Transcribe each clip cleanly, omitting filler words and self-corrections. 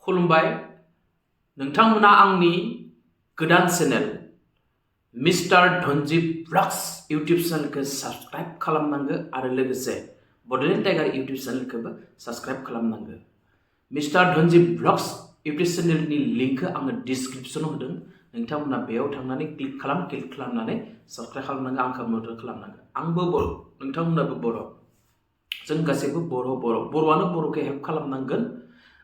खुलुमबाय नोंथांमोना आंनि गोदान channel mister Dhanjib blogs YouTube चेनेलखौ साबस्क्राइब खालामनांगो आरो लोगोसे बडलेण्ड टाइगार यूट्यूब चेनेलखौबो साबस्क्राइब खालामनांगो। मिस्टार धनजिब ब्लग्स यूट्यूब चेनेलनि लिंकखौ आङो डिस्क्रिप्शनाव होदों। नोंथांमोना बेयाव थांनानै क्लिक खालामनानै साबस्क्राइब खालामनांगो, आंखौ मदद खालामनांगो। आंबो बर', नोंथांमोनाबो बर', जों गासैबो बर'आनो बर'खौ हेल्प खालामनांगोन।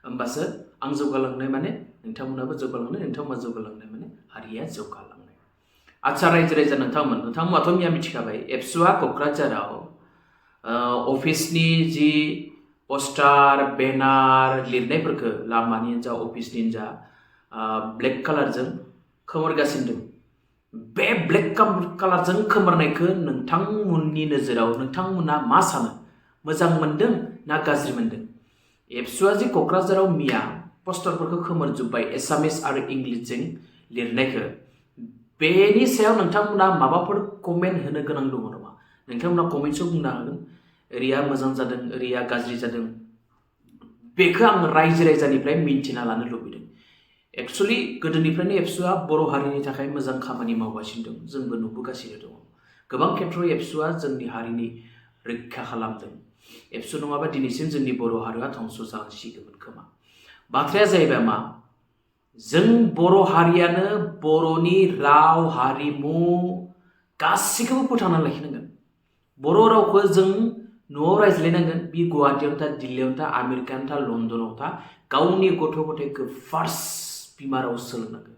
होमबासो आं जौगालांनाय माने नोंथांमोनाबो जौगालांनाय, नोंथांमोना जौगालांनाय माने हारिया जौगालांनाय। आच्छा रायजो राजा नोंथांमोनाथ' मैया मिथिखाबाय एबसुआ क'क्राझाराव अफिसनि जि पोस्टार बेनार लिरनायफोरखौ लामानि जा अफिसनि जा ब्लेक कालारजों खोमोरगासिनो दं। बे ब्लेक कालारजों खोमोरनायखौ नोंथांमोननि नोजोराव नोंथांमोना मा सानो? मोजां मोनदों ना गाज्रि मोनदों? एबसुआ जि क'क्राझाराव मिया पोस्टारफोरखौ खोमोरजोब्बाय एसामिस आरो इंलिसजों लिरनायखौ, बेनि सायाव नोंथांमोना माबाफोर कमेन्ट होनो गोनां दङ नामा? नोंथांमोना कमेन्टसआव बुंनो हागोन ओरैया मोजां जादों, ओरैया गाज्रि जादों। बेखौ आं रायजो राजानिफ्राय मिन्थिना लानो लुबैदों। एक्चुअलि गोदोनिफ्रायनो एबसुआ बर' हारिनि थाखाय मोजां खामानि मावगासिनो दं, जोंबो नुबोगासिनो दङ। गोबां खेथ्रआव एबसुआ जोंनि हारिनि रैखा खालामदों। एबसु नङाबा दिनैसिम जोंनि बर' हारिया धंस जासिगौमोन खोमा। बाथ्राया जाहैबाय मा, जों बर' हारियानो बर'नि राव हारिमु गासैखौबो फोथांना लाखिनांगोन। बर' रावखौ जों न'आव रायज्लायनांगोन, बे गुवाहाटीयावनो था, दिल्लीयावनो था, आमेरिकायावनो था, लण्डनाव था, गावनि गथ' गथायखौ फार्स्ट बिमा राव सोलोंनांगौ,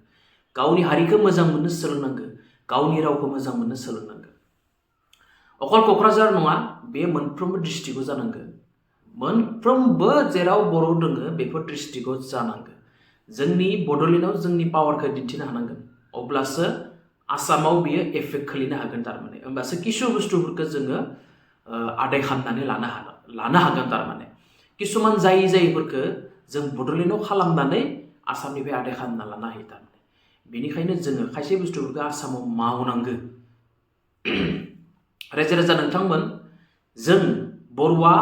गावनि हारिखौ मोजां मोननो सोलोंनांगौ, गावनि रावखौ मोजां मोननो सोलोंनांगौ। अकल क'क्राझार नङा, बे मोनफ्रोमबो डिस्ट्रिक्टआव जानांगौ। मोनफ्रोमबो जेराव बर' दोङो बेफोर डिस्ट्रिक्टआव जानांगौ। जोंनि बड'लेण्डआव जोंनि पावारखौ दिन्थिनो हानांगोन, अब्लासो आसामाव बियो एफेक्ट खोलैनो हागोन। थारमाने होमबासो किसु बुस्थुफोरखौ जोङो आदाय खालामनानै लानो हागोन। थारमाने किसुमान जायैफोरखौ जों बड'लेण्डआव खालामनानै आसामनिफ्राय आदाय खालामना लानो हायो। थारमाने बेनिखायनो जोङो खायसे बुस्थुफोरखौ आसामाव मावनांगौ। रायजो राजा नोंथांमोन, जों बर'आ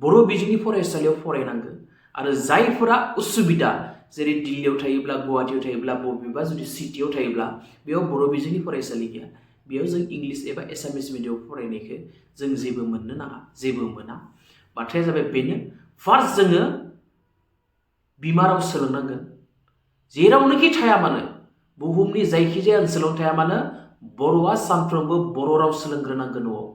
बर' बिजोंनि फरायसालियाव फरायनांगौ आरो जायफोरा उसुबिदा, जेरै दिल्लीयाव थायोब्ला, गुवाहाटीयाव थायोब्ला, बबेबा जुदि सिटियाव थायोब्ला बेयाव बर' बिजोंनि फरायसालि गैया, बेयाव जों इंलिस एबा एसामिस मिडियाम फरायनायखौ जों जेबो मोननो नाङा, जेबो मोना। बाथ्राया जाबाय बेनो, फार्स्ट जोङो बिमा राव सोलोंनांगोन। जेरावनोखि थाया मानो, बुहुमनि जायखिजाया ओनसोलाव थाया मानो, बर'आ सानफ्रोमबो बर' राव सोलोंग्रोनांगोन। न'आव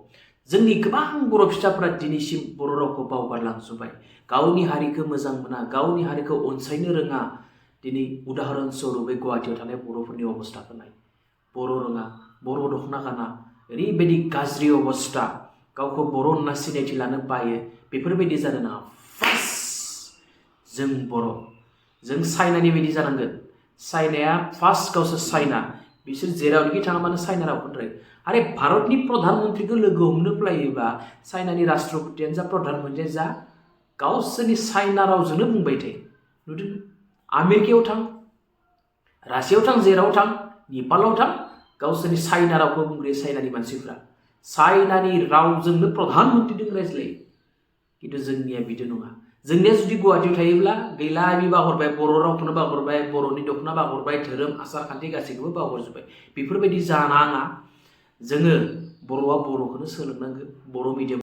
जोंनि गोबां बर' फिसाफोरा दिनैसिम बर' रावखौ बावगारलांजोब्बाय, गावनि हारिखौ मोजां मोना, गावनि हारिखौ अनसायनो रोङा। दिनै उदाहरन स्वरुपै गुवाहाटीयाव थानाय बर'फोरनि अबस्थाखौ नाय, बर' रोङा, बर' दख'ना गाना, ओरैबायदि गाज्रि अबस्था, गावखौ बर' होनना सिनायथि लानो बायो। बेफोरबायदि जानो नाङा। फार्स्ट जों बर', जों चाइनानि बायदि जानांगोन। चाइनाया फार्स्ट गावसोर चाइना, बिसोर जेरावनोखि थाङा मानो चाइना रावखौनो रायो। आरो भारतनि प्रधान मन्त्रीखौ लोगो हमनो फैयोबा चाइनानि राष्ट्रपतियानो जा, प्रधान मन्त्रियानो जा, गावसोरनि चाइना रावजोंनो बुंबाय थायो। नुदों? आमेरिकायाव थां, रासियायाव थां, जेराव थां, नेपालाव थां, गावसोरनि चाइना रावखौ बुंग्रायो चाइनानि मानसिफ्रा। चाइनानि रावजोंनो प्रधान मन्त्रीजों रायज्लायो। खिन्थु जोंनिया बिदि नङा। जोंनिया जुदि गुवाहाटीयाव थायोब्ला गैला, बे बावहरबाय, बर' रावखौनो बावहरबाय, बर'नि दख'ना बावहरबाय, धोरोम आसार खान्थि गासैखौबो बावहरजोब्बाय। बेफोरबायदि जानाङा। जोङो बर'आ बर'खौनो सोलोंनांगौ, बर' मिडियाम